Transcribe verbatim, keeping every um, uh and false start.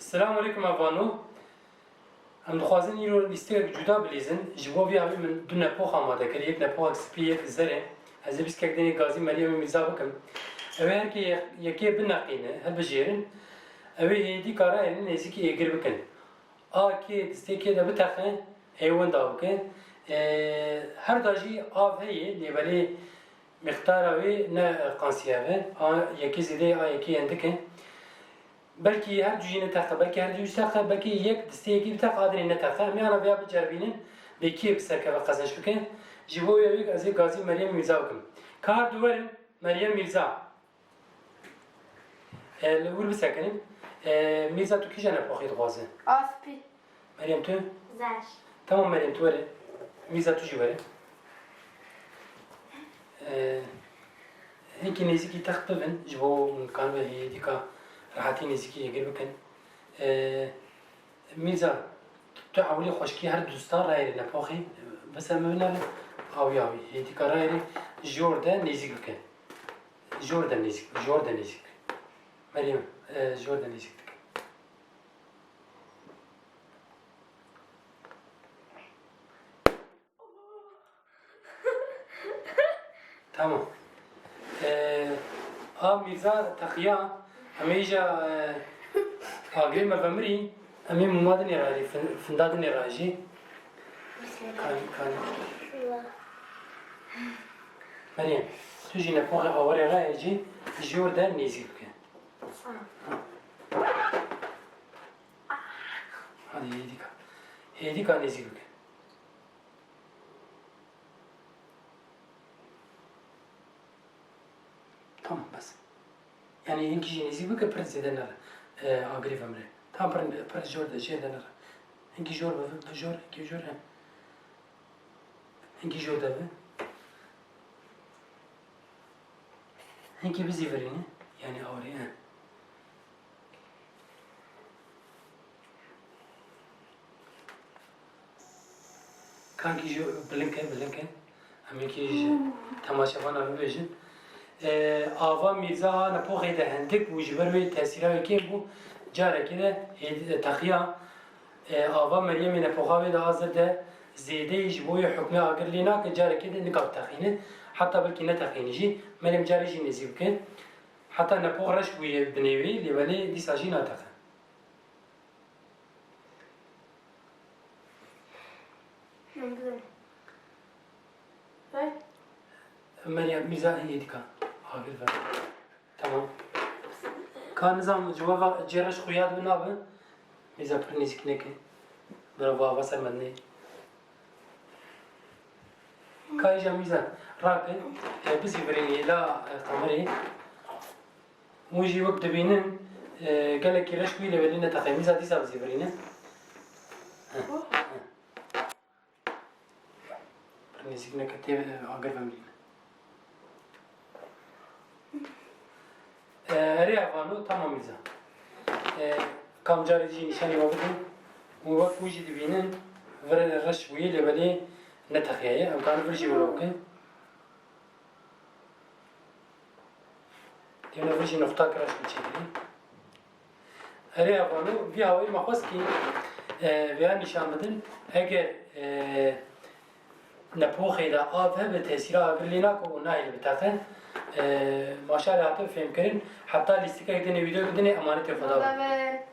Selamun aleykum evano. Em dixwazin îro lîstekek cuda bilîzin. Ji bo vî havî min du nepox amade kir. Yek nepoxek spî, yek zer e. Ez ê bîskek denê gazî Meryemê Mîrza bikim. Ew ê her kê yek-, yekê bineqîne, hilbijêrin. Ew ê hêdîka rayêne nêzîkî êgir bikin. A kê distê kê de biteqe, ê winda bike. Ê, her da jî av heye, lê belê mîqdara wê ne qansî hev e. A yekê zêde ye, a yekê hindik e. Belkî her du jî neteqe, belkî her du jî teqe, belkî yek distê yekî biteqe, a dinê neteqe. Em ê ana vêya biceribînin, bê kê bi ser keve qezenç bike. Ji bo wê yek ez ê gazî Meryem Mîrza bikim. Ka her du werin, Meryem Mîrza. E, li wir bisekinin. E, Mîrza, tu kîja nepoxê dixwaze? A spî. Meryem, tu? Zer. Tamam Meryem, tu were. Mîrza, tu jî were. E, hinkî nêzîkî text bibin, ji bo hûn kanibe hêdîka rehetî nêzîkî êgir bikin. E, Mîrza, tu ewilî xweşikî her du star rayêrê nepoxê, bi ser min binere, awî awî, hêdîka rayêrê jor de nêzîk bike. Jor de nêzîk, jor de nêzîk. Meryem, e, jor de nêzîk dike. Tamam. E, a Mîrza teqiya, em ê îja, e, agirê me vemirî, em ê mûma dinê rayêrê, fin-, finda dinê rayêrê. Kan, kan. Meryem, tu jî nepoxê awarê rayê jî jor de nêzîk bike. Hadi hêdîka. Hêdîka nêzîk bike. Tamam bes. Yani hinkî jî nêzîk bike, pir zêde nere. E, agirê vemre. Tam pir, pir jor de, jêr de nere. Hinkî jor be, be jor, hinkî jor he. Hinkî jor de be. Hinkî bizîvirîne. Yani awarê he. Kankî jî bilind ke, bilind ke. Em ê kî ji temaşevana bibêjin. Ee, ava Mîrza a nepoxê de hindik bû, ji ber wê tesîra wê kêm bû. Carekê de hêd-, teqiya, ee, ava Meryemê nepoxa wê de a zer de zêde yî ji bo wê hukmê agir lê nake, carekê de nikab texîne. Heta belkî neteqîne jî. Meryem carê jî nêzî bike. Heta nepox reş bûye binê wê, lê belê dîsa jî nateqe. Meryem, Mîrza heye dîka. Agir ver. Tamam. Ka nizam, ji we ve cê reş xuya dibe nabe. Mîrza pir nêzîk neke. Bira va, va ser me dinê. Ka îja Mîrza, rake, e, bizîvirînî la, e, kamerê. Hûn jî wek dibînin, e, gelekî reş bûyî lê belê neteqe. Mîrza dîsa bizîvirîne. Heh, heh. Pir nêzîk neke tê, e, agir vemirîne. E, erê evano, tamam Mîrza. E, kamcarê jî nîşanî we bidin. Hûn wek hûn jî dibînin, vir reş bûyî lê belê neteqiyaye. Em karin vir jî wilo bikin. Têne vir jî nuqtak reş biçêkirî. Erê evano, vî hawî me xwest kî, e, vêya nîşan bidin. Eger, e, nepoxê de av hebe, tesîra agir lê nake û nahêle biteqe. E, maşallah hate fêmkirin. Heta lîstikek dinê, wîdeoyek dinê, emanetê Xweda be.